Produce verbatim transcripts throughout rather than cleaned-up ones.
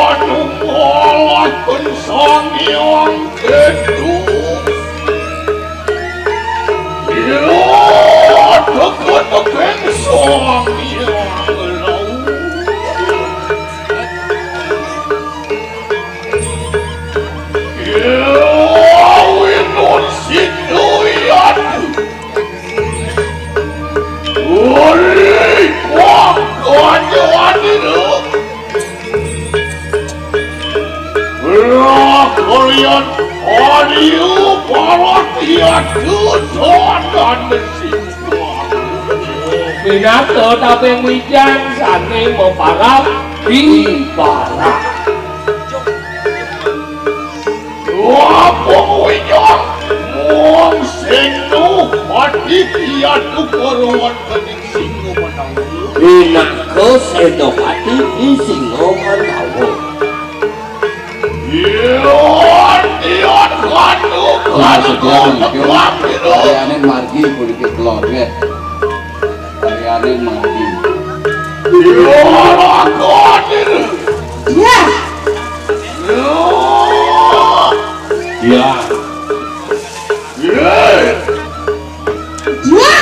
Anu ngalaken Sang Hyang Ketu. Ira teka-teken Sang Hyang Laut. Ira winun sinuyan. Uli, wah, kanya adira. Lah kalian, adiu, paratian, tutunan singkang. Pinaka taping wijang sané maparab di barak. Wapung wijang, mung sing nuh pati kiatu karuan kening singa menawa. Pinaka Senopati di Singa Mandawa. Iya, iya, kanu, kanu, kanu, kanu. Karyaning margi puniki kula nggih. Karyaning margi. Iya, lakon. Iya. Iya. Iya. Iya.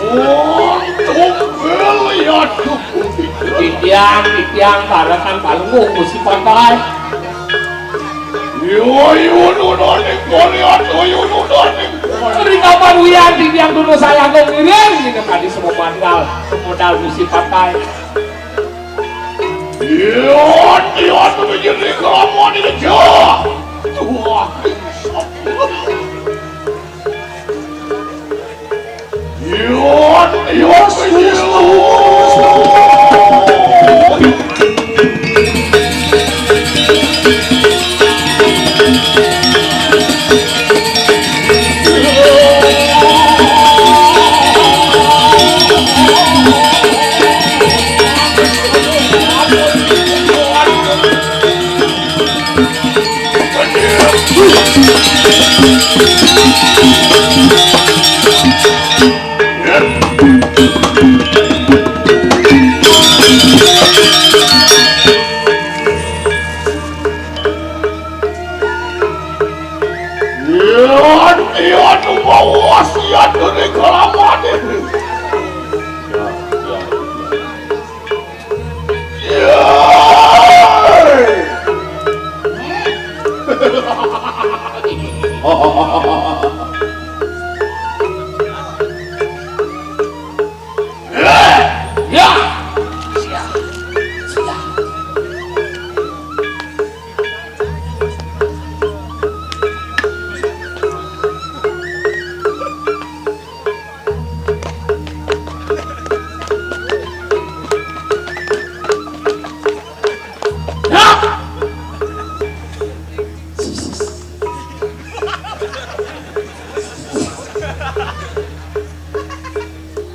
Wong tunggal ya tuku. Titiang, titiang, barekan balungguh, Gusti Pantai. Yo, yo, nunaning kalian, yo, nunaning kalian. Ring kapan wiyan titiang duno sayang ngiring, dina kadi semua bandal, modal Gusti Pantai. Yo, yo, menjadi kamu ini, Jo. Tuhan, Iya, iya, nuwun wasiat dari kelamaan ini.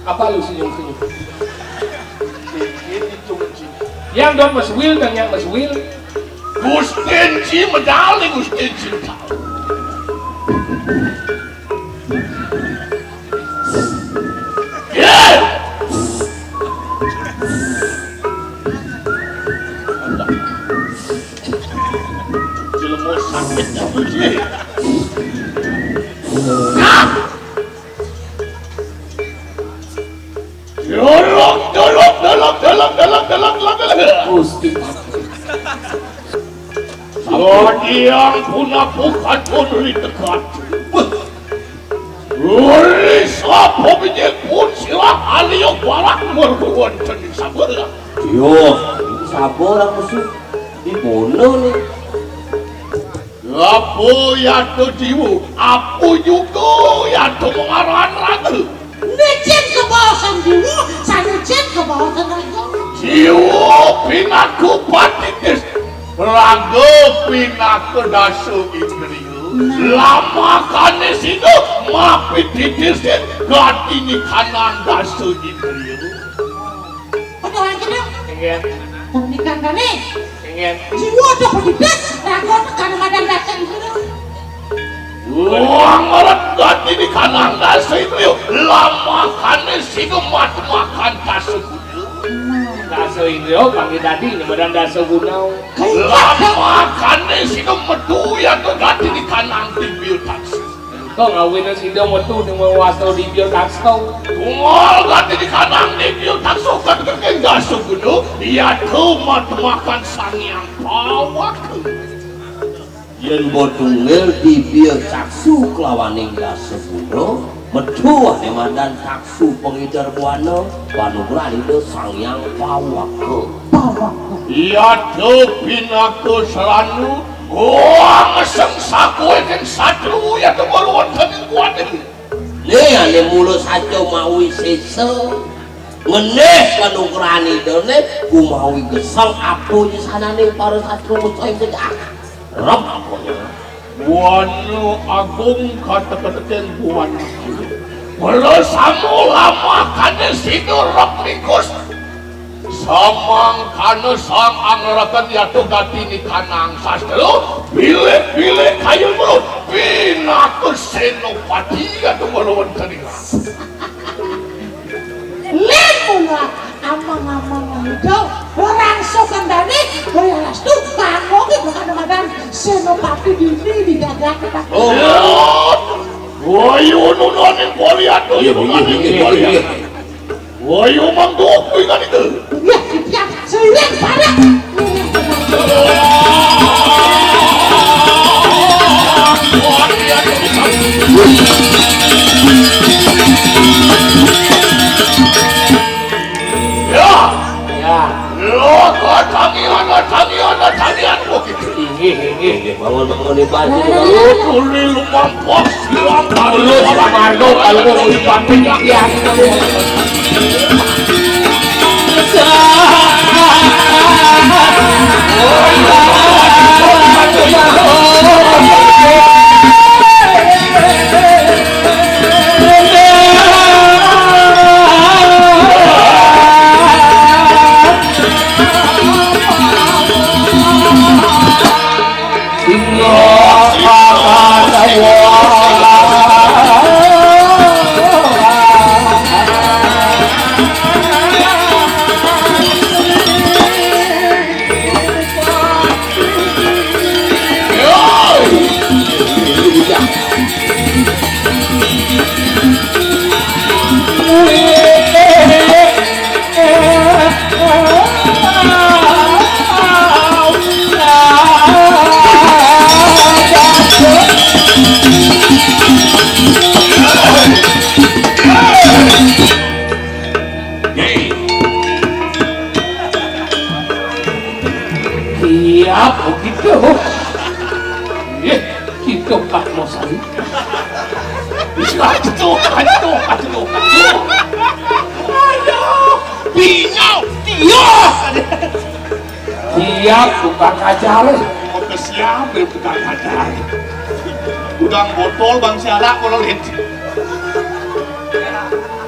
Apa lu senyum-senyum? Yang dong Mas Wil, yang Mas Wil. Gustin Ci medal, Gustin Ci medal. Tolong, tolong, tolong, tolong, tolong, tolong, tolong. Gusti. Sadiang punapukan pun ditekan. Uli sapa bijik pun silah alio barak merkuan teni sabar. Yo, sabar aku sih. Di bono nih. Apa yata jiwa, apa juga yata mengaran raga. Nicen kebaosan jiwa, sanicen kebaosan raga. Jiwa pinaka patitis, raga pinaka dasa indriya. Nah. Lamakane sida mapititisin gati nikanan dasa indriya. Padahal kena. Inggih. Tandikandane. Inggih. Jiwa aja pendidik, raga tekan madan dateng dulu. Wong ora ganti di kanang dasa indriya, lamakane sing mat makan dasa guna. Dasa indriya panggih dadi nyemedan dasa guna. Lamakane sing metu ya to ganti di kanang tibil taksi. Kok ngawinang sida metu ning wasta dibya taksa. Tunggal ganti di kanang dibya taksa kan kenging dasa guna, yadha matemakan Sang Hyang Pawaka. Yen mbok tunggal dibya taksa kelawaning dasa guna, metu ane mandan taksa pangidar buana, panugrahan Ida Sang Hyang Pawaka. Pawaka. Yadha pinaka sarana, wong sing sakuwe ken satru yadha kula wonten ing kuwaning. Ne ane mula saja mawi sesa. Ngenih panugrahan Idane, kumawi gesang apa nyesanane para satru musuh ing pecah. Rep apa ya? Buana agung katek-keteken buana. Mula samu lamakane sida rep likus. Samangkana sang angaraken yadha dadi nikanang sastra, bilih-bilih kayun mula pinaka senopati yadha mula wonten ing Len mula amang-amang ngido, ora angsuh kandhane, kaya lastu kanggo ki bukan madan senopati dini di dagang kita. Oh. Woi, ununaning Goliat, woi, iya, iya, iya, iya, iya. Woi, omang tuh, kuwi kan itu. Iya, iya, seiring pada. Ya. Ya. Lo katangian, katangian, katangian, kok gitu. Inggih, inggih. Inggih, bangun, bangun, Ibu Haji, bangun. Tuli lumampah, silang. Terus, Margo, kalau mau dipamping, ya. Siap begitu. Nggih, kita Pak Mosari. Aduh, aduh, aduh, aduh. Aduh, pinyau, tios. Siap tukang kajar. Mau ke siap ya tukang kajar. Udang botol bang sialak kalau lihat.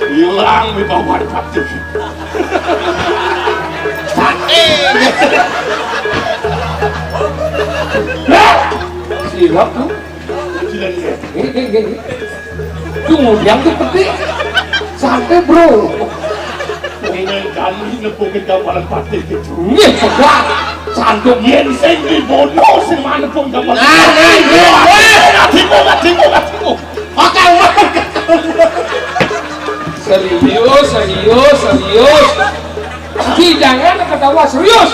Hilang di bawah pati. Pati. Silap tuh. Ini, ini, ini. Tuh ngudiang tuh peti. Santai, Bro. Pengen kami nepukin gambaran pati gitu. Nggih, pegat. Santuk yen sing dibono sing manepung gambaran. Nah, nah, nah, nah. Atimu, atimu, atimu. Makan, makan. Serius, serius, serius. Ki, jangan ketawa, serius.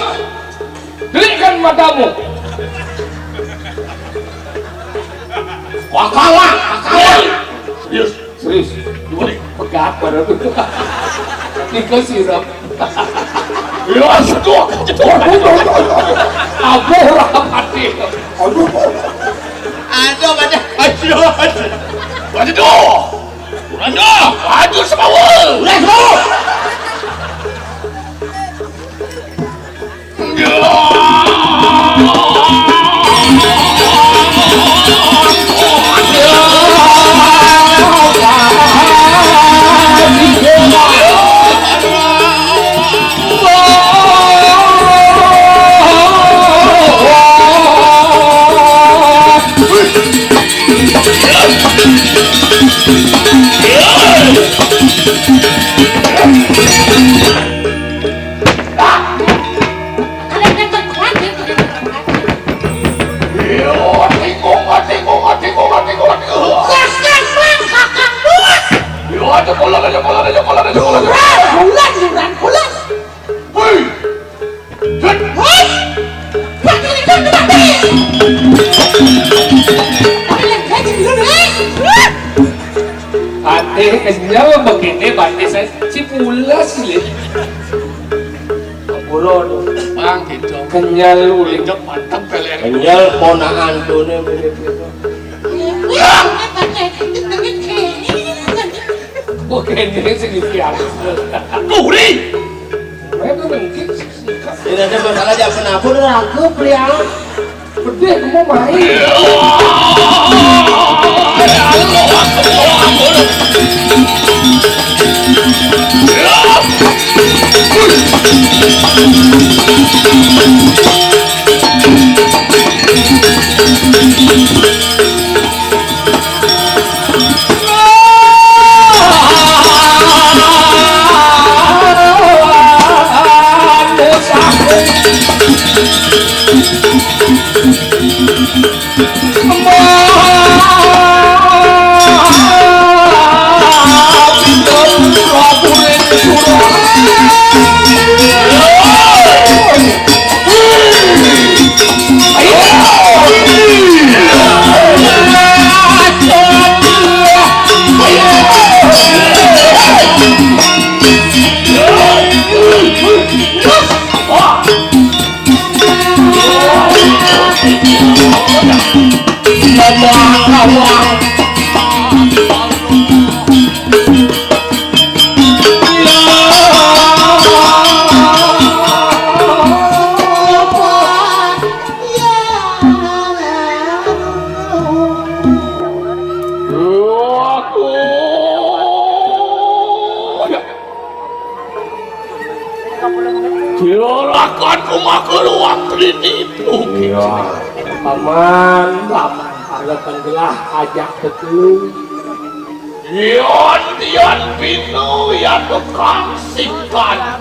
Delikkan matamu. Wakalah, wakalah. Serius. Serius. Gimana? Pegat baru tuh. Nika sirap. Ya, seduh, seduh. Aduh, rapati. Aduh. Aduh, aduh. Aduh, aduh. Aduh. Aduh, aduh, semua. Let's go. Ate kenyal begini batis saya cipulas lih. Ampura, Bang, gitu. Kenyal ulih. Cok, mantep kalian. Kenyal ponakan tune mirip gitu. Begini sing dipiarus. Turi. Memang mungkin sih. Ini ada masalah aja penabur lagu pria. Pedih mau main. Juragan kumaku luang trini itu. Iya. Paman, paman, ada tenggelah ajak betul. Yon, yon, pinu, ya tukang sikan.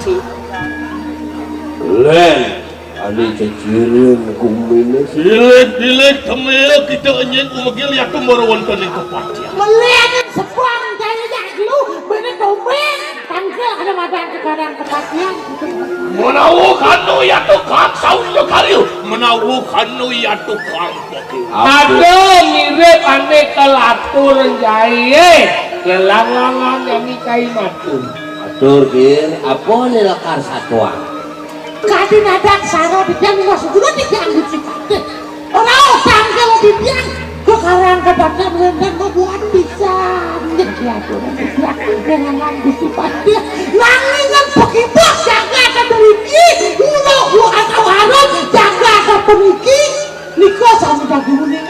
Len. Ane jejereun gumine. Dilit-dilit temil kita enyen umegil ya tumor wonten ing kepatihan. Melihat sebang jaya jaglu, bene tombeng, tangkil ada madang ke kadang kepatihan. Menawa kanu ya tukang saus karyu, menawa kanu ya tukang pokil. Ada mirip ane kelatur jaya, lelang-langan kami kai matur. Atur, Gir, apa ne lekar satuan? Kadin adat sara bidan ninggal segera dianggut si Patih. Ora usah kalau dibian, ke karang ke Patih melendang membuat bisa. Menjadi atur dengan anggut si Patih. Nangingan pekibah jaga ke deriki, ulo ku atau harun jaga ke peniki. Nika sami dagingune.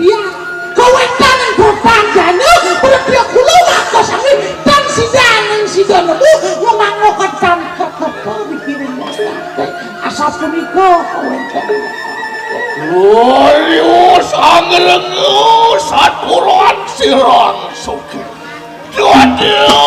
Iya. Kawéntenan botan jana, pradya kula mangka sami tan sida ning sida nemu ngemangoketan kekepa dikirim. Asapunika kawéntenan. Walius angrengu saturan sirang sogi. Waduh.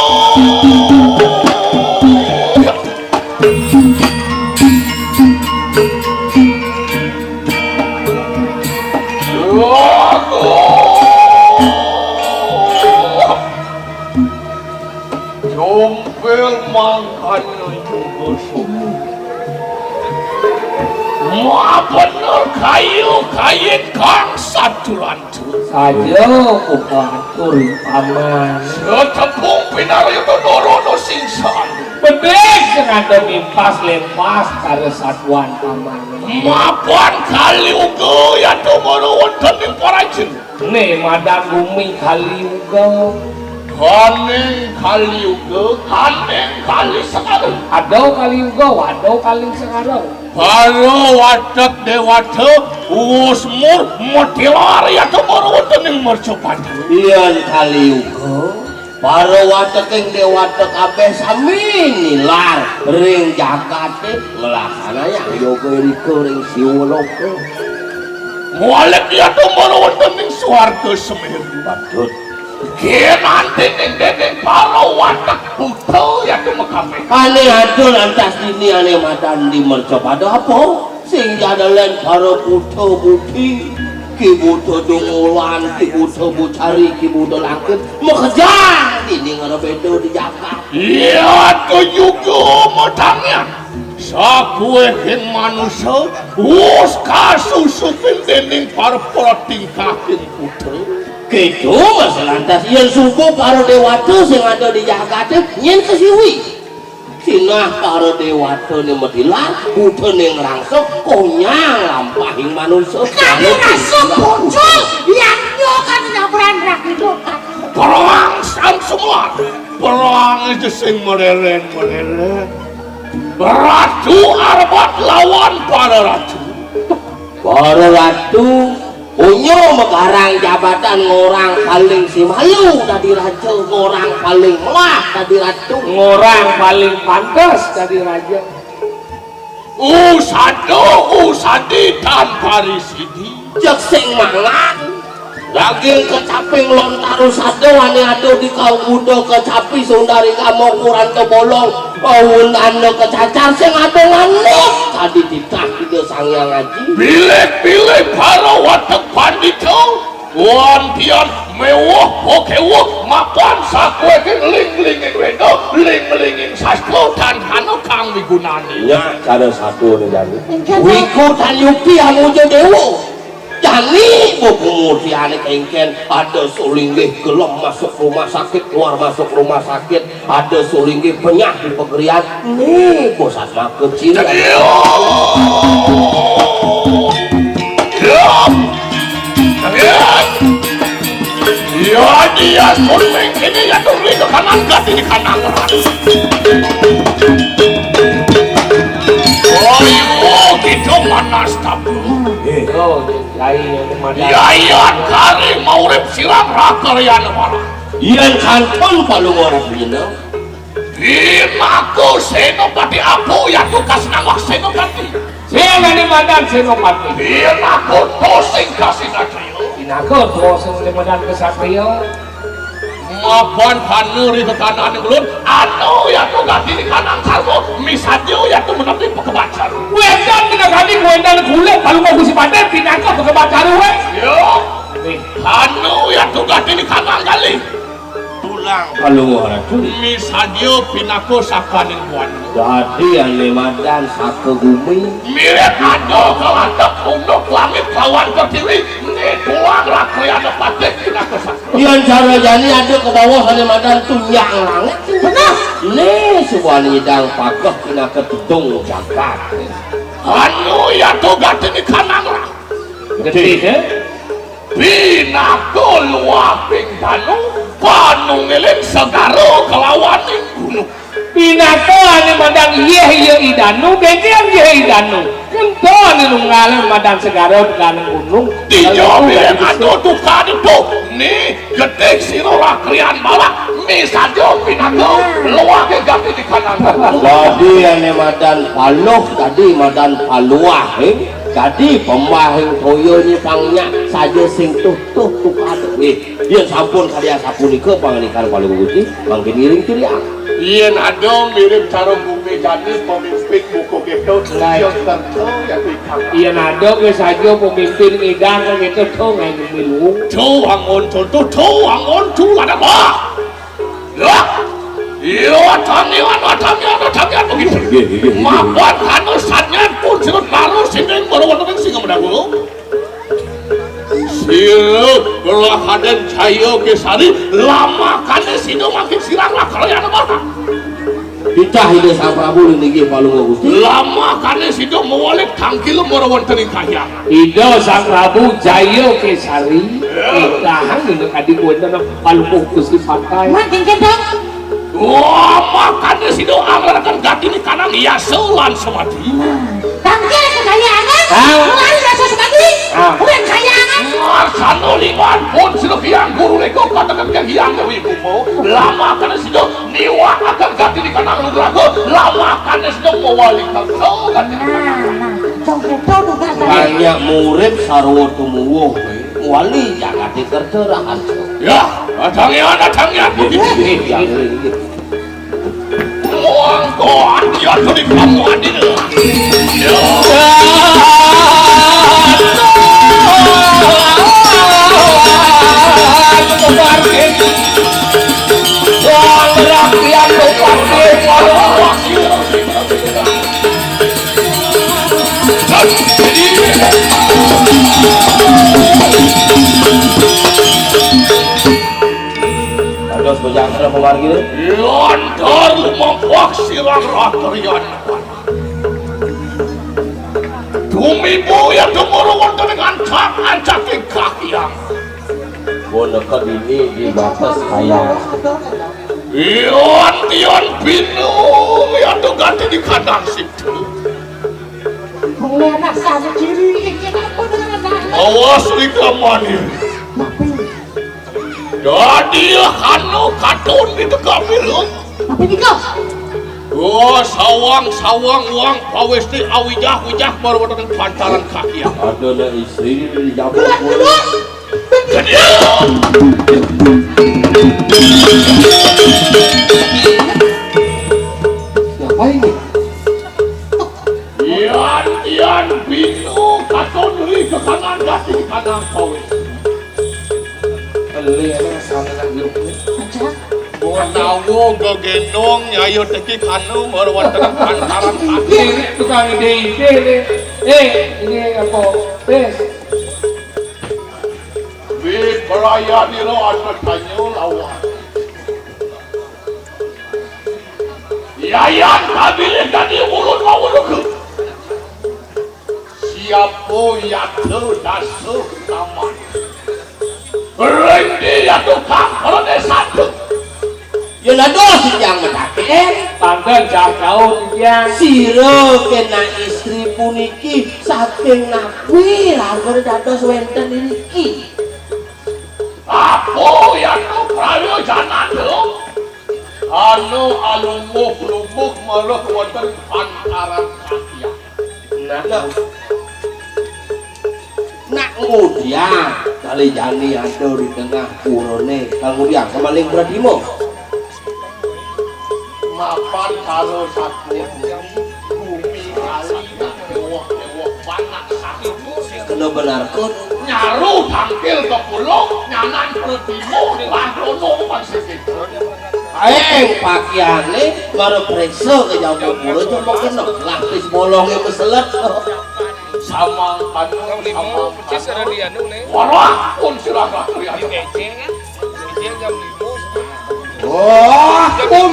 Jompel mangkana juga semu. Ma bener kayu kayen kang saturan. Saja uga atur paman. Setepung pinarya narana sing sami. Bedhik sing ada mimpas lempas karo satuan paman. Mapan kali uga yadamara wonten ing parajeng. Ne madang bumi kali uga. Kaning kali uga, kaning kali sekarang. Ada kali uga, ada kali sekarang. Para watek dewata, wus mur mutilar ya tumur wonten ing Mercapati. Yen kali uga, para wateking dewata kabeh sami nilar ring jagate nglaksanayang yoga irika ring Siwaloka. Mualik ya tumor wonten ing swarga Semiri. Patut. Kinanti ning dening para watek buta ya tumakabeh. Ane atur lantas dini ane madan di mercapada apa? Sing jadalen para buta budi, ki buta dungulan, ki buta bucari, ki buta langkit, makejang dini ngrabeda di jagat. Iya, to juga matangnya. Sakuwehing manusa, wus kasusupin dening para, para tingkahing putra. Keto, Mas, lantas yen suba para dewata sing ada di jagate nyen kesiwi. Sinah para dewatane madilar, butane ngrangsuk, konyang lampahing manusa. Kami rasa bocor, yang nyokan nyabaran rakyat. Perang sang semua, perang aja sing mereren-mereren. Ratu Arbat lawan para ratu. Para ratu punya megarang jabatan, ngorang paling simalu dadi raja, ngorang paling melah dadi ratu, ngorang paling pantes dadi raja. Usada, usadi tan parisidi. Jek sing mangan. Daging kecapi nglontar usada ane ada di kaum Buddha, kecapi sundari kama ukuran kebolong, undana kecacar sing ada nganik. Tadi titah Ida Sang Hyang Aji. Bilik-bilik para watek pandita, wantian mewah pokewah mapan sakuwehing ling-linging weda, ling-linging sastra tan hana kang migunani. Nyak cara satu ni jani. Wiku tan yukti amuja dewa. Jani bubumudiane kengken, ada sulinggih gelem masuk rumah sakit, keluar masuk rumah sakit, ada sulinggih penyah di pegerian. Nih, pusat maka ciri. Ya, dia suling ini ya tuh di kanan, ganti di kanan. Oh, ibu gitu mana stabil. Oh, Yai, Yai, Yai, kari maurip silang rakaryan malah. Yen kantun palung ora bina. Binaku Senopati apu ya tugas nawak Senopati. Sing ane madan Senopati. Binaku tosing kasih satriya. Binaku tosing ane madan kesatria. Mapan hanu ri tetananing ulun, anu ya tugas dini kanang sarwa, misadia ya tu menapi pekebacar. Wénten minangkani wénten kulit, kalau mau Gusti Patih, pinaka pekebacar, wé. Yo. Anu ya tugas dini kanang kali. Tulang. Kalau mau ratu. Misadia pinaka sakaning buana. Dadi ane madan saka gumi. Mirip ada kawatek unduk langit lawan pertiwi. Ini tulang rakyat patih pinaka saka. Yan cara jani ada ke bawah ane madan tunjang langit. Benar. Nih sebuah nyidang pageh pinaka tudung jagat. Anu ya tugas dini kanang lah. Gedhe, ya? Pinaka luaping danu, panunggiling segara kelawaning gunung. Pinaka ane madan yeh ya idanu, geger yeh idanu. Kento ane nunggal madan segara kaning gunung. Dijo bilen ado tukad itu. Ni gedik sira rakrian balak. Ni saja pinaka luake gati di kanan. Dadi ane madan paluh, dadi madan paluah, eh. Dadi pembahing toya nyi pangnyak saja sing tuh, tuh, tukad. Wih, yen sampun kadi asapunika pangandikan Palungguh Gusti, mangkin ngiring tiriang. Yen ada mirip cara bumi jani pemimpin buku gitu, Lai. Yang tentu ya ikang. Yen ada ke saja pemimpin ngidang ke gitu, tuh ngai bumi luung. Tuh wangun tuh, tuh, tuh wangun tuh ada bah. Ya. Iya, tamian, tamian, tamian begitu. Nggih, nggih, nggih, nggih. Mapan anu sanyan pun sirut baru sinding baru wonten sing mendagu. Sira Raden Jaya Kesari lamakane sida mangkin sirang lah kalian apa? Titah Ida Sang Prabu linggih Palungguh Gusti. Lamakane sida mewalik tangkil mara wonten ing kahyangan. Ida Sang Prabu Jaya Kesari. Ya. Titahang dina kadi wonten Palungguh Gusti Pakai. Mat, inggih, Dong. Wah, makane sida anglaraken gatine kanang yasa lan semadi. Tangkil kekayangan, ah, mulai rasa semadi, ah, bukan kayangan. Marsano liman pun sira Hyang Guru Lego katakan ke Hyang Dewi Kumo. Lama kane sida niwak akan gatine kanang lugraga, lama kane sida mewali kangsa gatine. Nah, nah, jong keto dugas. Hanya murid sarwa tumuwuh, wali jagaté kerja raharja. Ya, adangnya, adangnya. Nggih, nggih, nggih. Monggo, ati-ati di kamu, ati. Ya. Wong rakyat, wong rakyat. Dados bocah kena pemargi. Lantar lumampah sirang ratrian. Dumibu ya dumuru wonten ing ancak-ancaking kahyang. Boneka dini di batas kaya. Ion tion binung ya tuh ganti di kandang situ. Mengenai sana kiri, ini apa dengan anak? Awas, Rika Manis. Tapi dadi anu katon di tegak biru. Tapi nika. Oh, sawang-sawang wang pawesti awijah-wijah baru wonten pantaran kaki. Ada na istri di jamu. Keluar, keluar. Siapa ini? Yan, yan, bingung, katon ri ke kanan, ganti ke kanan, kawin. Beli, emang sana lagi. Aja. Gua tahu, gua gendong, nyayo teki kanu, baru wonten pantaran kaki. Ini tukang ide-ide, nih. Eh, ini apa? Pes. Wis, pelayan ira ada tanya lawan. Yayan kabilih dadi ulun mawuruka. Siapa yata dasa taman. Rendi yatu kang rene satu. Ya lados yang medake. Panten sak taun yang. Sira kena istri puniki saking napi lamun dados wenten niki. Apa yatu prayojanana? Anu alumuh-lumuh meruh wonten pantaran kaki. Nah, nah. Nak ngudiang kali jani ada di tengah purane. Kang ngudiang kemaling pradima. Mapan karo sakuwi bumi kali nak dewok-dewok panak sakit. Kena benar, Kun. Nyaru tangkil ke pulau, nyanan pertimu, lah dono pasifik. Aeng pakaiane, mara preksa ke jamu pura, cuma kena lapis bolonge meselet. Samang kanu, samang kanu. Wah, pun sirah kanu ya. Wah, pun.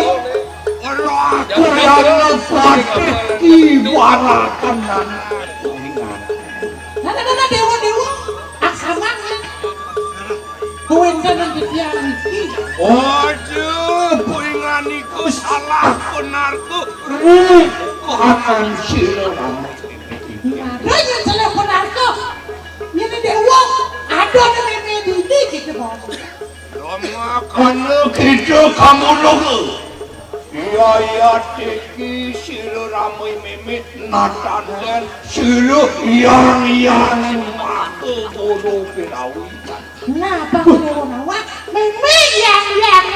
Wah, pun. Iwarakan. Nah, nah, nah, nah, dewa, dewa. Aksaman. Kuwenten nang titiang iki. Aja, kuwi nganiku salah benarku. Ruh kanan sira. Ada yang salah benarku. Ini dewa, ada nang meme dini gitu, Bang. Makane kita kamulung. Iya, iya, tiki sira rame mimit natanten sira yang yang maka guru pirawi. Nah, Pak Dewa Nawa, meme yang yang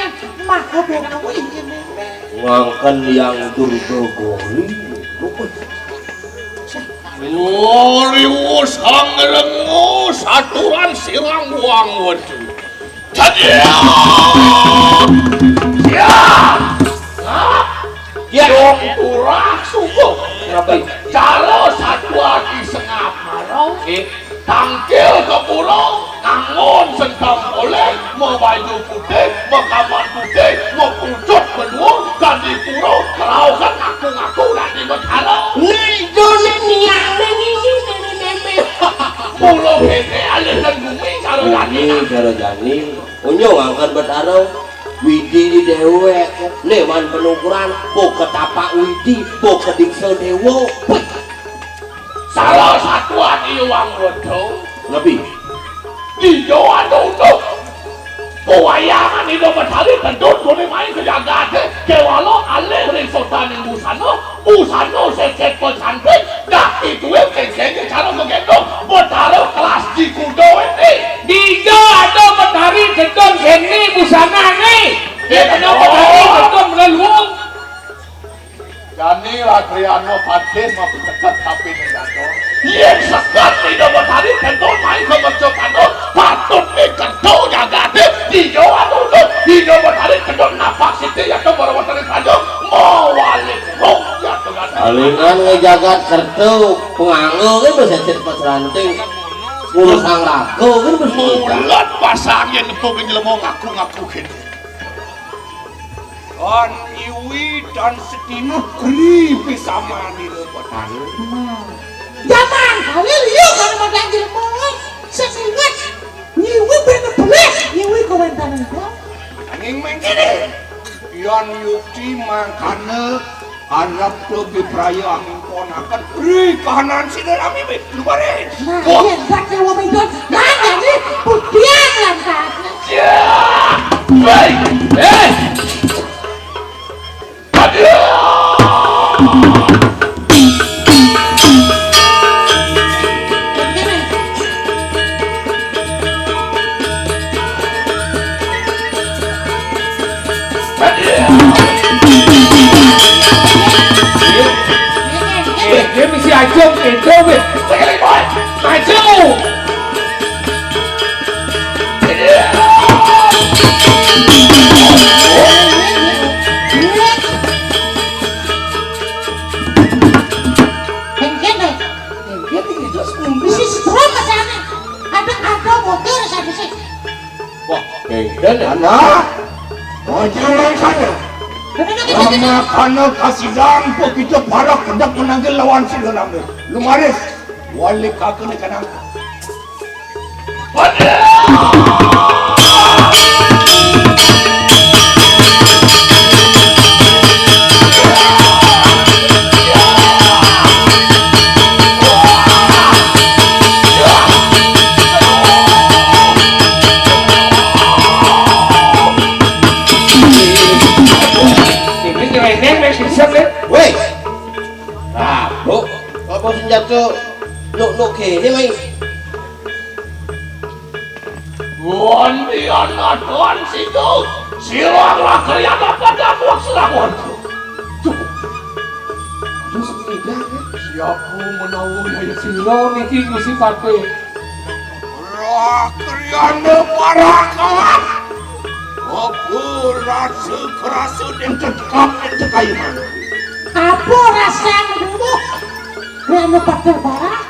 maka Dewa ini meme. Ngangken yang Durga Gori. Ngoriwu sang rengu saturan sirang wang wedu. Jadi, ya. Ya. Dong turah sungguh. Kenapa ini? Cara satwa di sengap marau. Oke. Tangkil ke pulau, ngangon sentang oleh, mau baju putih, mau kaban putih, mau pucuk benua, ganti pura, keraukan ngaku-ngaku dan di Betara. Nek jone niane ini dari meme. Pulau Bete, alir dan bumi, cara jani. Bumi, cara jani. Unyu ngangkat Betara, widi di dewek, leman penukuran, bo ketapak widi, bo kediksa dewa. Salah satuan iwang wedhung. Lebih. Iya, anu, utuh. Pewayangan Ida Betari tedun gone main ke jagate, kewala alih ring sodaning busana, busana secet pecantik, dak ituwe kengkenge cara megendo. Busanané. Yén kena matahari, tentu menawa luung. Jani Rakriyana patih mapiteket tapi ning dados. Yén sekat Ida Betari kento main ka mercakana, patut ning kento jagaté, Ida Anuruddha, Ida Betari kento napak siti yata barawatane panjang, mawali rung jatuh. Alingan ngejagat kerta, panganggo kan bisa cit pas ranting. Ngurusang raga kan bisa. Mulat pasang yén nepukin jelema ngaku-ngaku kéné. Kan nyuwi tan sedina kri pisaman dina petani. Nah, jaman kali liu kan madang jelema. Sing inget, nyuwi ben belis, nyuwi kawéntenan. Nanging mengkéné, yan yukti mangkana arep to bipraya angin ponaken ri kahanan sida rami be. Lumaris. Nah, wah, yén sak dewa medon, nah, jadi putihan lantas. Ya. Hei. Eh. Aduh. Eh, dia mesti ajar, eh, dia mesti. Maju. Engkén, eh. Engkén iki terus ngombe. Isi setrum macane. Ada, ada motor satu sih. Wah, engkén, anak. Ojo mangkana. Bener, bener, bener. Mangkana kasidang kok kita parak kedap menanggil lawan sida rame. Lumaris. Wali kakene kanang. Ini nyerendeng, weh, siap, weh. Weh. Nah, Bu, apa senjata nuk-nuk kene, weh? Wondian aduan situ, sira nglakriyana padha wong selawan. Duh. Terus tidak, ya? Siapa menawa ya sira niki Gusti Patih? Rakriyana parakan. Apa rasa kerasa den tekap den tekaiman? Apa rasa dulu? Rana Patih Barak.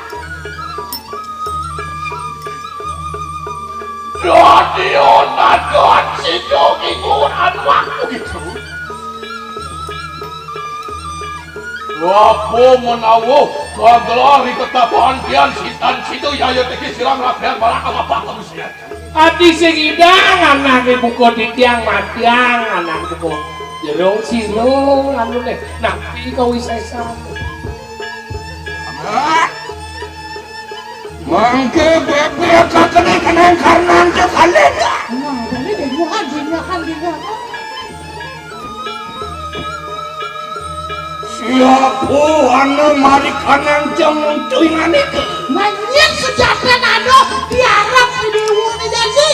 Dadi onat-onat sida minggu anu aku gitu. Apa menawa kagelahi ketapan tian sitan situ yaya teki siram rapian barang apa kamu sian. Ati sing idang anake buka titiang matiang anak buka jerung sirung anune napi kawisesan. Mangke bebek kakene kenang karnan cekale. Nah, jadi dengahan, dengahan, dengahan. Siapa anu marikanang jamu tuingan itu? Nanyang sejaten anu diarep dewa ni jadi.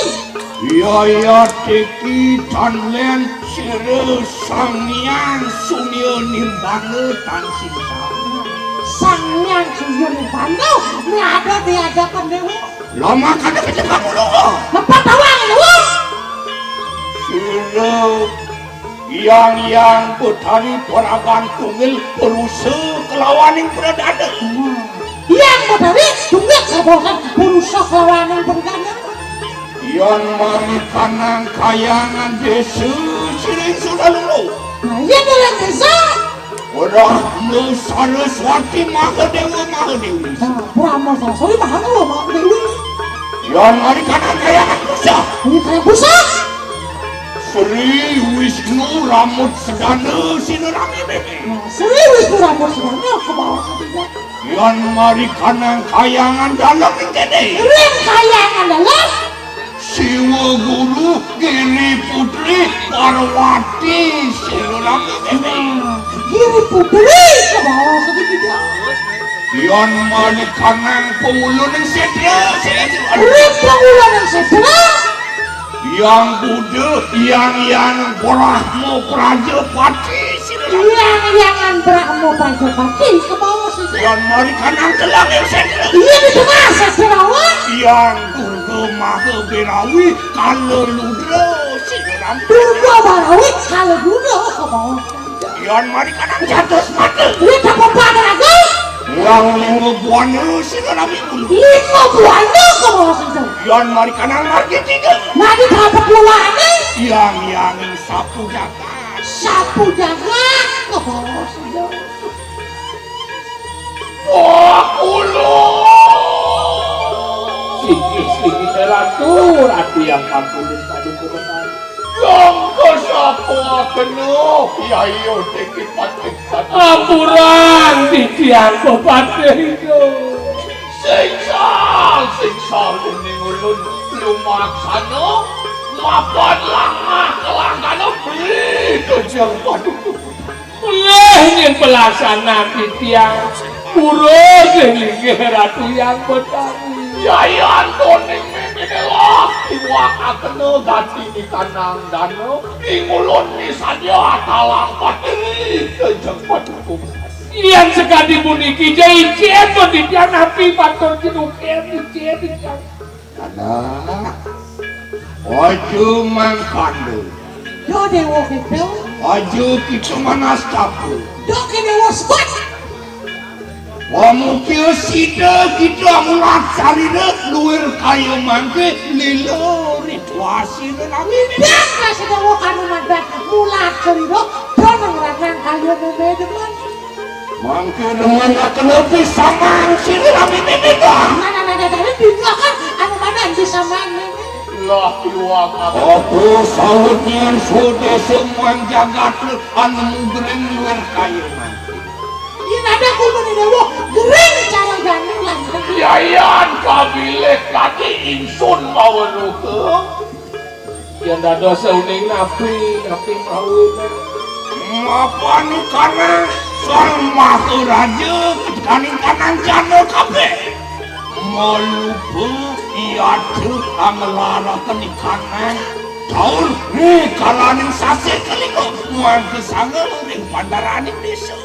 Yaya teki tanlen sira Sang Hyang Surya Nimbana tan sisa. Sang Hyang Surya Nimbana ni ada di hadapan dewa. Lama kada kecek kamu dulu. Lepas tawang dulu. Sira Yang Yang Betari Paragan Tunggil berusaha kelawaning pradada. Yang Betari Tunggil sabosan berusaha kelawaning pradada. Yan marikanang kayangan desa siring sudah lulu. Nah, iya dalam desa. Brahma Saraswati Mahadewa Mahadewi. Nah, Brahma Saraswati Mahadewa Mahadewi. Yan marikanang kayangan pusat. Ini kayangan pusat. Sri Wisnu Ramut Sedana Sinurangi Bebe. Nah, Sri Wisnu Ramut Sedana ke bawah ketiga. Yan marikanang kayangan dalam kene. Ring kayangan dalam. Siwa Guru, Giri Putri, Parwati, Sinurangi Bebe. Nah, Giri Putri ke bawah sedikit ya. Yan marikanang penguluning sedra, sedra. Ring penguluning sedra. Yang Buddha, yang yang Brahma Prajapati sira. Yang yang Brahma Prajapati kebawa sira. Yang mari kanang telang yang sendra. Iya di tengah sasrawan. Yang Durga Maha Berawi kala ludra sira. Durga Barawi kala ludra kebawa. Yan mari kanang jatus mata. Iya tak apa-apa ada lagi. Yang lima buana sira rami bulu. Lima buana kebawa sira. Yan mari kanang margi tiga. Mari dapat luar ni. Yang yang sapu jagat. Sapu jagat kebawa sira. Wah, ulo. Siki-siki ratu, ratu yang pakulin paduka betari. Yang kesapa kena, ya iya tinggi patik satu. Ampurang titiang pepatih itu. Singsa, singsa luning ulun lumaksana. Mapan langah kelangkana beli kejeng paduka. Pelih nyen pelaksana titiang. Pura linggih Ratu Yang Betari. Yayan doning mimine lah iwak akena gati di kanang dana. Ing ulun misadia atalang patiri kejeng paduka. Yan sekadi puniki ja icen to titiang napi patur jenuken icen titiang. Anak, aja mangkanda. Yo dewa kita. Aja kita manas tapa. Dok dewa sebut. Pamukia sida kita mulat sarira luir kaya mangke lila rituasi lelawin. Biasa sedawa kanu madat mulat sarira. Donang ranang kaya meme demen. Mangke demen akan lebih samang sira rami meme doang. Mana-mana dari dibuahkan anu mana yang disamang meme. Lah iwak apa? Apa sawetnya sudah semua jagat anu gering luar kaya mangke. Yen ada kudu dewa gering cara gani lan. Yayan kabilik kaki ingsun maweruh. Yen dados uning napi, napi mawon. Mapan kanang Sang Maharaja, kaning kanang jana kabeh. Malupa iada anglaraken kanang taun ri kalaning sasih kalima muang kesanga ring pandaraning desa.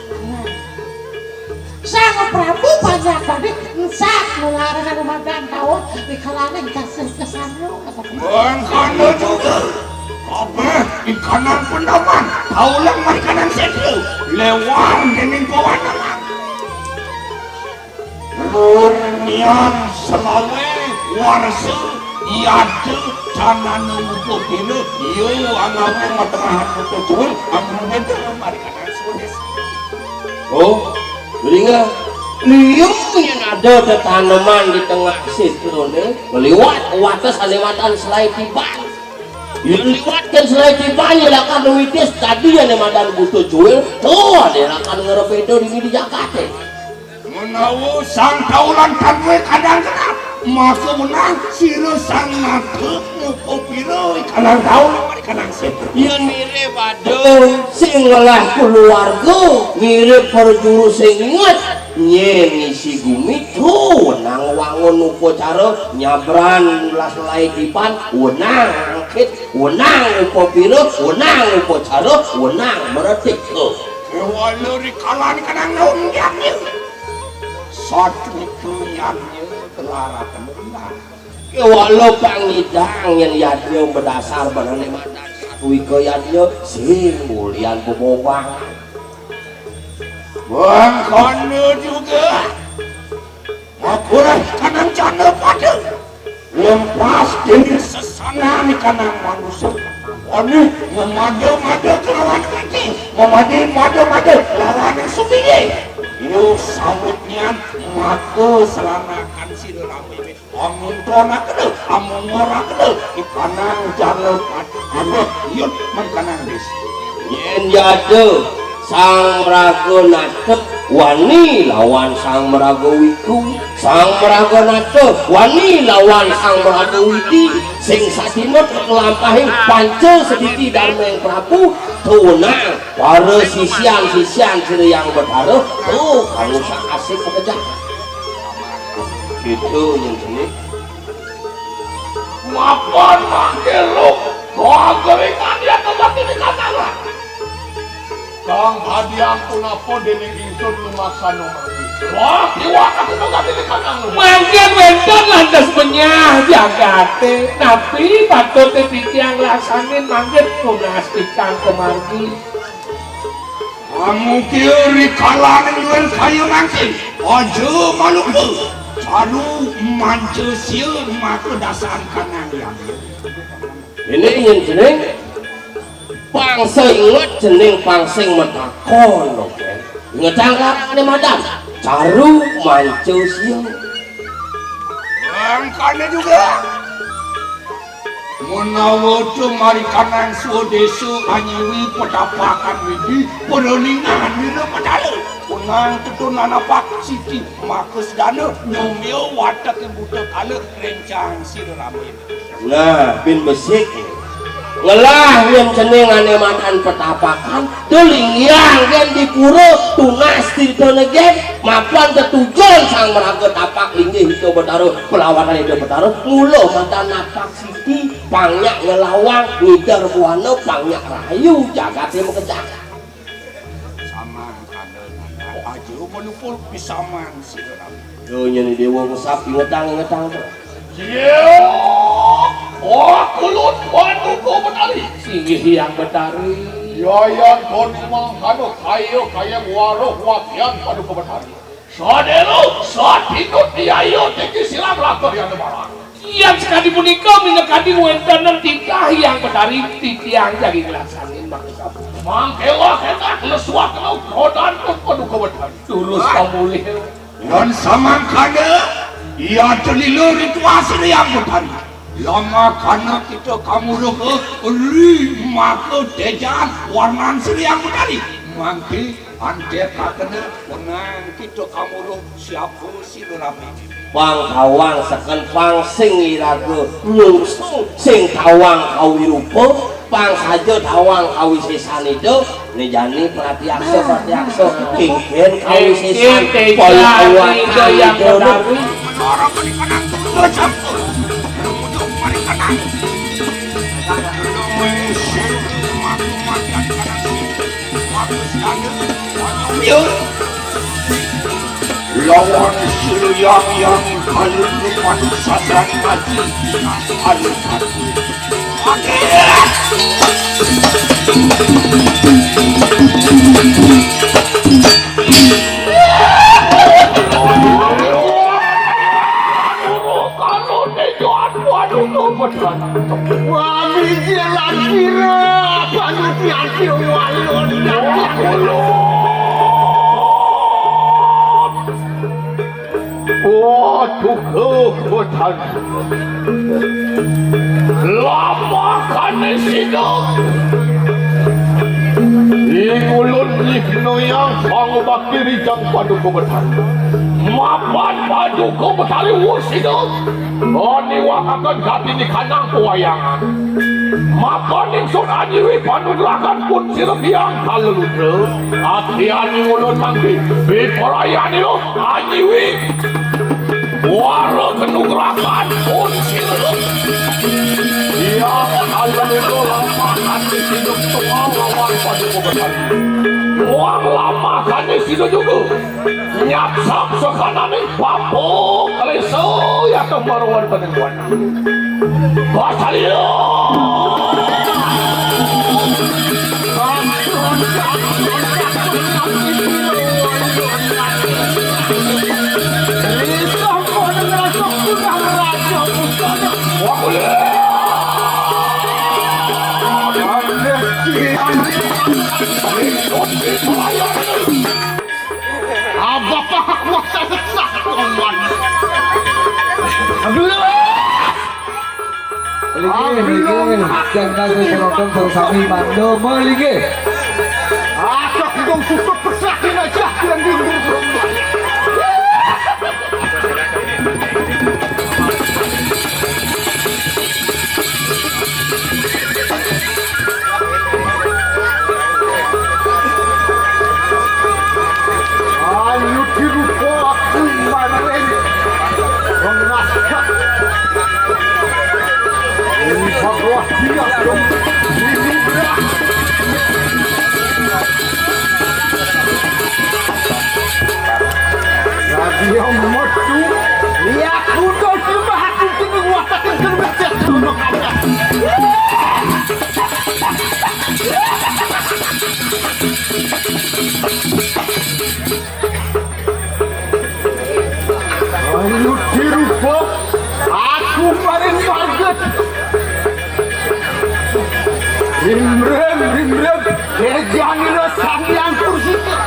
Sang Prabu banyak tadi ensak ngelarang anu madan taun di kalaning kasih kesanyo. Mangkana juga kabeh ikanan pendaman kaulang marikanan sedra lewat dening pawanangan. Runian selawe warsa yada tanana muka kene iya angawe materahan muka jual amrune dalam marikanan sulis. Oh, Lingga, liu yen ada tetaneman di tengah sitrone, liwat wates ane matan selai tiban. Yen liwat kan selai tiban, yen akan witis tadi ane matan butuh juil, tuh ane akan ngerepedo di midi jakate. Menawa sang taulan tanwe kadang kenap, maka menang sira sang naga muka pira ikanan taulan ikanan sitrone. Yen mirip aduh, sing ngelah keluarga, mirip perjuru sing inget, nyen ngisi gumi, tuh wenang wangun upacara, nyabran las lai dipan, wenang angkit, wenang upapira, wenang upacara, wenang meretik, tuh. Kewala rikala ni kadang naun yadnya. Satu itu yadnya kelarakan menang. Kewala pangidang yen yadnya bedasar benane madan satwika yadnya sing mulian bebobang. Bangkana juga. Akurah kanang jana pada. Lempas diri sesanan kanang manusia. Ani memada-mada kelawan witi, memada-mada lawan yang supingi. Yo sawitnya maka selanakan sira rame. Amun tona kena, amun ngora kena, ikanang jana pada. Aduh, yut mengkanang dis. Yen jada Sang Meraga Natep wani lawan Sang Meraga Wiku, Sang Meraga Natep wani lawan Sang Meraga Widi, sing satimut kelampahing panca sediti Darmeng Prabu, tuunang para sisian-sisian sira yang betara, tuh kamu sang asik sekejap. Gitu yang seni. Apan mangke lu, kageringan ya tempat ini katalah. Kang hadiang punapa dening ingsun lumaksana mangke. Wah, iwak aku tugas ini kakang lu. Mangkin wénten lantas menyah jagate, tapi patut titiang laksanin mangkin tunas titiang kemargi. Amukia rikalaning duén kaya mangkin, aja malupa. Caru manca sia maka dasan kanang ya. Ini yen jeneng pang sing inget, jeneng pang sing matakon, oke. Ingetang larangane madan. Caru manca sia. Mangkane juga. Menawa tumarikanang swadesa anyiwi petapakan widi, pereningan dina petala. Punang tetun nanapak siti, maka sedana nyumya watek buta kala rencang sira ramin. Nah, bin besik. Ngelah yen jeneng ane madan petapakan, tulingyang gen di pura tunas tirtane gen, mapan tetujon sang meraga tapak linggih Ida Betara, pelawatan Ida Betara, mula madan napak siti, panyak ngelawang, ngider buana, panyak rahayu, jagate makejang. Samang kada nanda aja menupul pisaman sira rabi. Yo nyeni dewa ngesap ingetang ingetang. Iya. Oh kulun paduka betari. Singgih yang betari. Yayan koni mangkano kaya kaya waruh wakian paduka betari. Sadelo, sadinut diayo tinggi silang latur yang barang. Yan sekadi punika minakadi wénten titah yang betari titiang jagi nglaksanin makasami. Mangkela kenak lesuak kena kodan pun paduka betari. Terus pamulih. Yan samangkana, iya telila ritual yang betari. Lama kana kita kamuruh ri maka tejan warnan sri yang betari. Mangke Antek kakena wenang kita kamuruh siapa sira rabi. Pang tawang seken pang sing iraga nyungsung sing tawang kawirupa pang saja tawang kawisesan ida ne jani pratiaksa pratiaksa kingkin kawisesan payawatan ida. Menara menikanang dua campur. Remujuk menikanang. Yo. Lawan siluyang yang kayu rupan sadan mati dengan alukan. Kalau tejoan waduh tuh beneran. Wah, biji lagi re. Panitia siwalon. Waduh, kekuatan. Lama kane sida. Ing ulun nyikna yang pangubakti rijang paduka betari. Mapan paduka betari wusina. Niwakaken katinikanang pawayangan. Mapan ingsun anyiwi panugrahan pun sira biang kaleludra. Atian ing ulun mangke. Biparayani lo anyiwi. Wara kenugrahan pun sira. Iya, kaleludra lampahan hidup tua lawan paduka betari. Wang lama kane sida juga. Nyaksak sekananing papa kalesa yata marwan panengguan. Basalia. Abah paha kuasa besar, Tuhan. Aduh. Melinggih, melinggih. Jangan penonton sareng sami mangda melinggih. Aduh, kudung susu pesah aja, kudung dingin. Ayo dirupa aku maring mengasak. Dia metu, ya kudu sembah aku kini wasaken kermeset sono kabeh. Ayo dirupa aku maring marget. Rimrem, rimrem, ejanira Sang Hyang Kursita.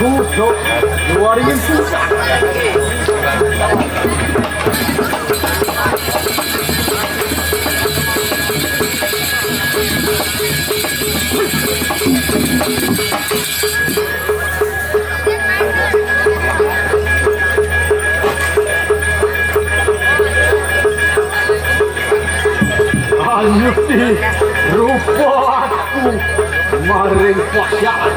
Metu, luaring susah. Anyuti rupa aku maring pasyaan.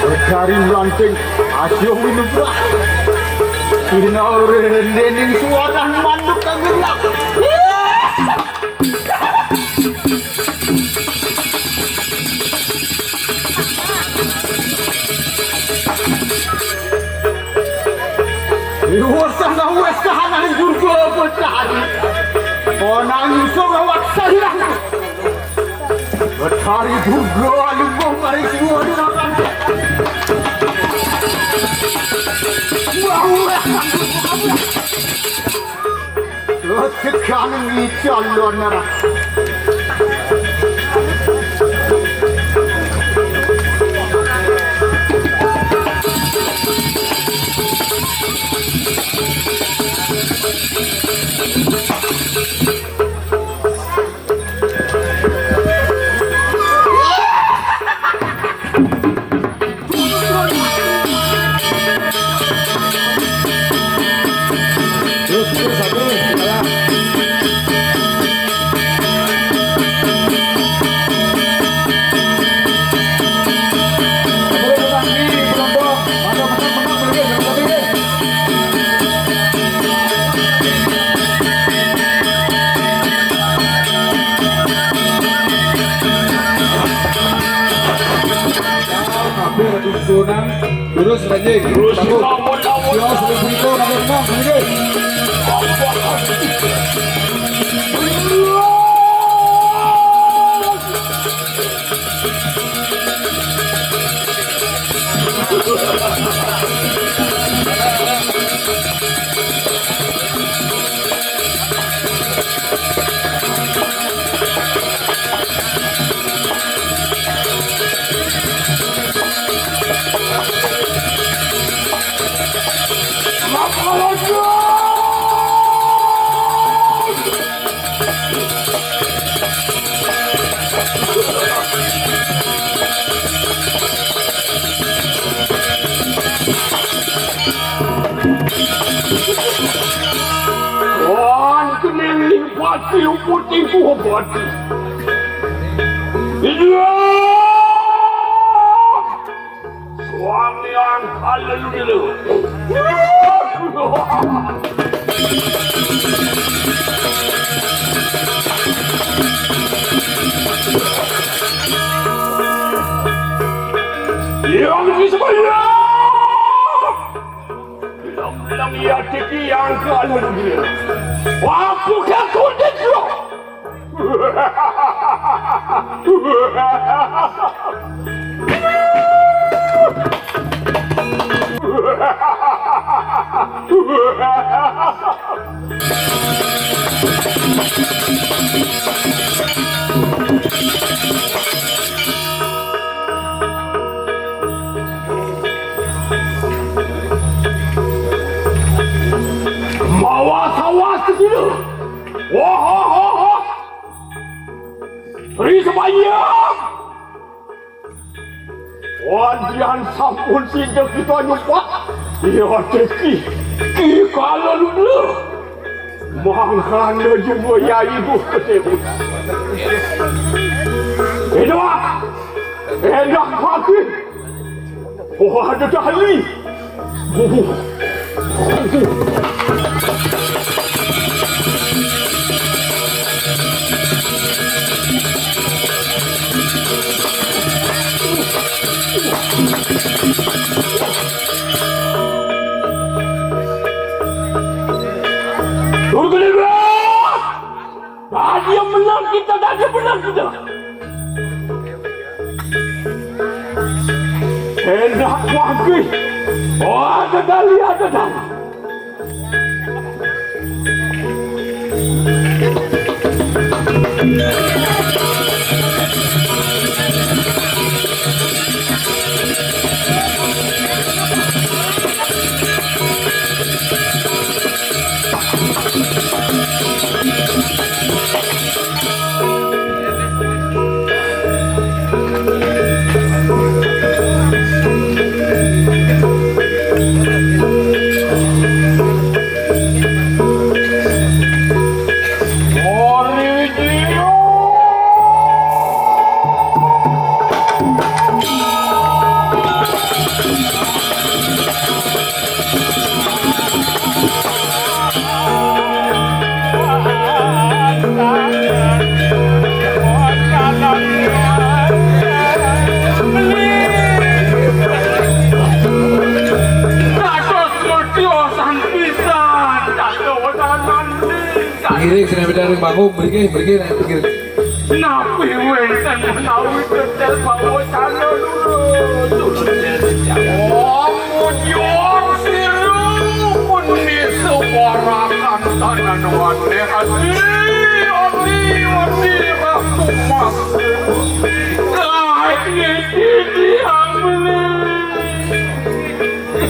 Segari mlanting aja winugrah. Sinaurin dening suwaran manuk kang gerak. Iwasana wes kahanan Durga Betari. Onang iso ngawak sayang. Betari Durga lumbuh maring siwa durakan. Wah, wah. Tekan ngical loner. Kabeh dusunan terus lanjut. Terus. Sios, Riko, Riko, Riko. Wah, kening pati putih pati. Iya. Suami angkal lalu dulu. Yang di sebelah. Bilang-bilang ya tiki angkal lalu dulu. Waktu kan kau dulu. Mawas-awas kecil. Wah, wah, wah, wah. Ri sepanjang. Wadyan sampun sida kita nyupak. Iya teki. Ki kala lula. Mangkana juga yai bu ketemu. Enak. Enak mati. Oh, ada dahli. Oh. Durga Dewa! Tadi yang menang kita, tadi yang menang kita. Enak wagi. Oh, ada dali, ada dali. Ngiring, sing beda ring panggung, mriki, mriki, nek pinggir. Napi wénten menawi tetel pawacana lurus? Om Udyong Siru pun disewarakan tanan waneh adi, adi, adi Ratu Mas. Kae iki diambeli.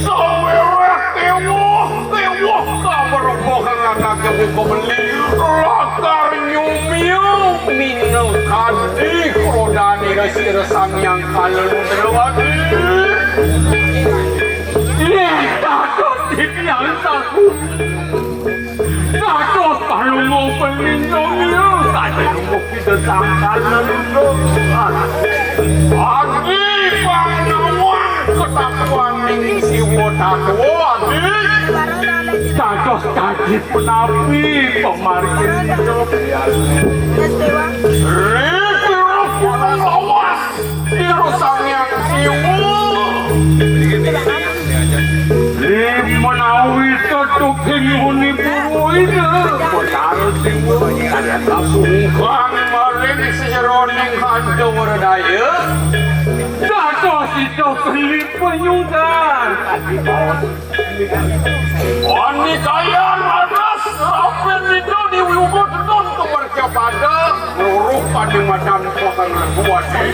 Sawereh tewuh, tewuh kamerboh kang anake buka beli. Lakar nyumiu minangka dih rodane Resi Sang Hyang Kalelendrawati. Yen takut titiang saku. Dados Palungguh Pelindung, ya, sané lungguh kita sangkal lelunduran. Adi panawang ketakuaning Siwa Tatwa, adi. Dados dadi penapi pamargin hidup. Ri pira gunung lawas. Ira Sang Hyang Siwa. Ri menawi tetuking muni purwa Ida, Betara Siwa. Sungkan maring sajeroning Handa Werdaya. Dados Ida beli penyungkan. Andikayan raris rapin Ida Dewi Uma tedun ka mercapada, luruh panimadan pakan kuwati.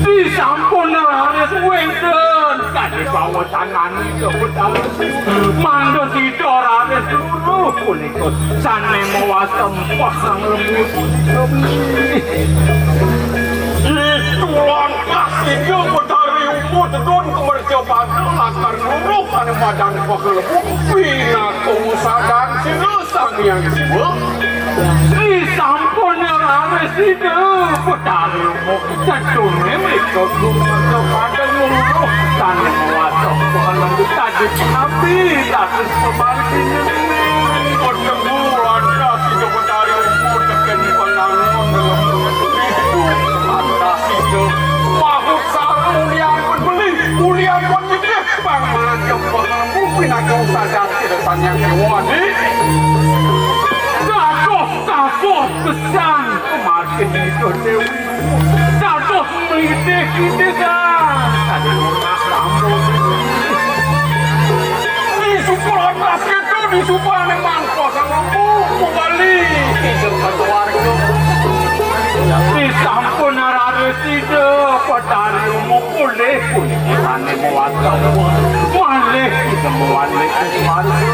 Disampun raris wénten kadi pawetangan Ida Betara Siwa. Mangda sida raris luruh punika sané mawasta empah sang lembu punika. Ditu lantas Ida Betari Uma tedun ka mercapada lakar luruh sané madan pakan lembu pinaka usadan sira Sang Hyang Siwa. Disampun raris Ida Betari Uma teduné mrika pada nyuruh sané mawasta pangandu tadi nabi dados pamargin. Ketemu lantas Ida Betari Uma tekén pangangun dalam itu lantas Ida mahut sarung ulian pun beli, ulian pun nitih pang mangajeng pangamu pinaka usadan sira Sang Hyang Dewa, adi. Dados kasuh pesan pamargin Ida Dewi. Dados mlidih-lidih, ah. Dados lunas rambut. Disupa lantas kita, disupané mangko sang lembu, kembali kita ke keluarga. Disampun raris Ida Betari Uma pulih, pulih sané mawasta. Malih kita mawali keluarga.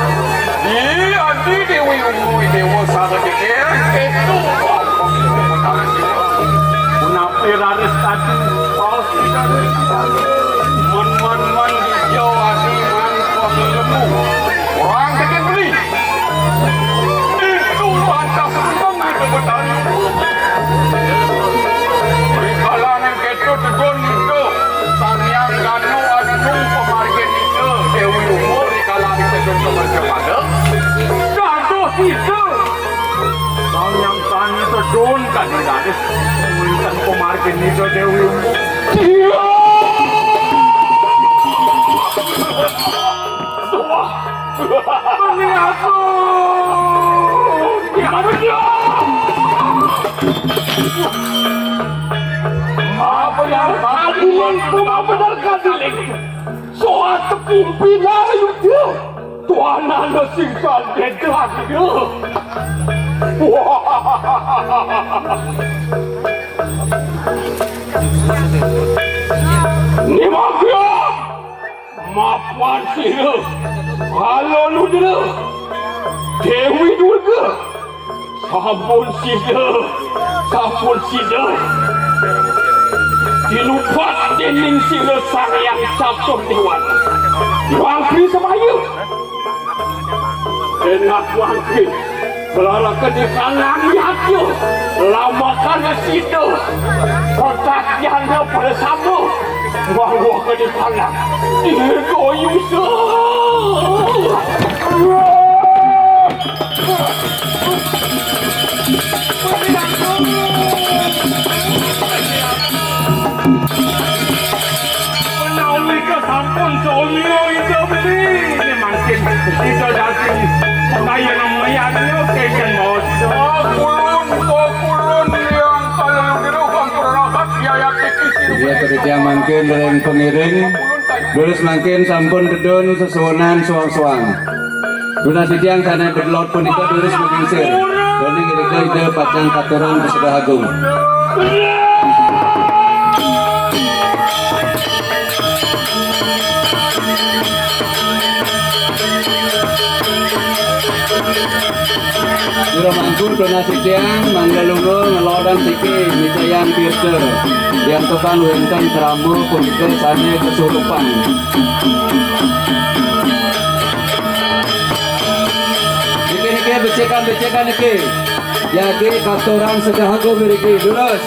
Di adi Dewi Uma Dewa saha dikir, itu. Punapi raris tadi, paos pisan. Men, men, men, dijau adi, man, kuasa lembu. Orang kecil beli. Itu lantas seneng itu Betari. Rikala nang keto tedun itu, Sang Hyang Danu anu pamargin itu, Dewi Uma rikala dipedun kemercapada. Dados itu. Sang Hyang Sani tedun kadi raris wénten pamargin Ida Dewi Uma. Iya. Wah. Ini aku. Ya, apa yang tadi itu benar kadiling? Soal tepimpinan itu. Tuanana sing sandedang. Wah. Ni Magya, mapan sira, Kala Ludra, Dewi Durga, sampun sida, sampun sida tinupat dening sira Sang Hyang Catur Déwata. Wangkri semaya. Enak wangkri. Belaraka di kalang yatya, lamakana sida, percayana pada sama, bahwa kadi kalang, dirgo yusa. Menawi kesampun Solo Ida beli, ini mangkin Ida daging kaya ngemayani kengken mawon. Kulun, kulun yang kalau dulu kan pernah biaya tipis. Iya, ketika mangkin ring pengiring, terus mangkin sampun dedun sesuunan suang-suang. Tunas titiang sané bedelot punika durus maglingsir. Déning irika Ida pacang katurang Pesega Agung. Sira mangku tunas titiang mangga lunga ngelodang siki micayang tirta. Diantukan wénten krama punika sané kesurupan. Niki, niki, becikan, becikan niki. Jagi katurang Pesega Agung niki, lurus.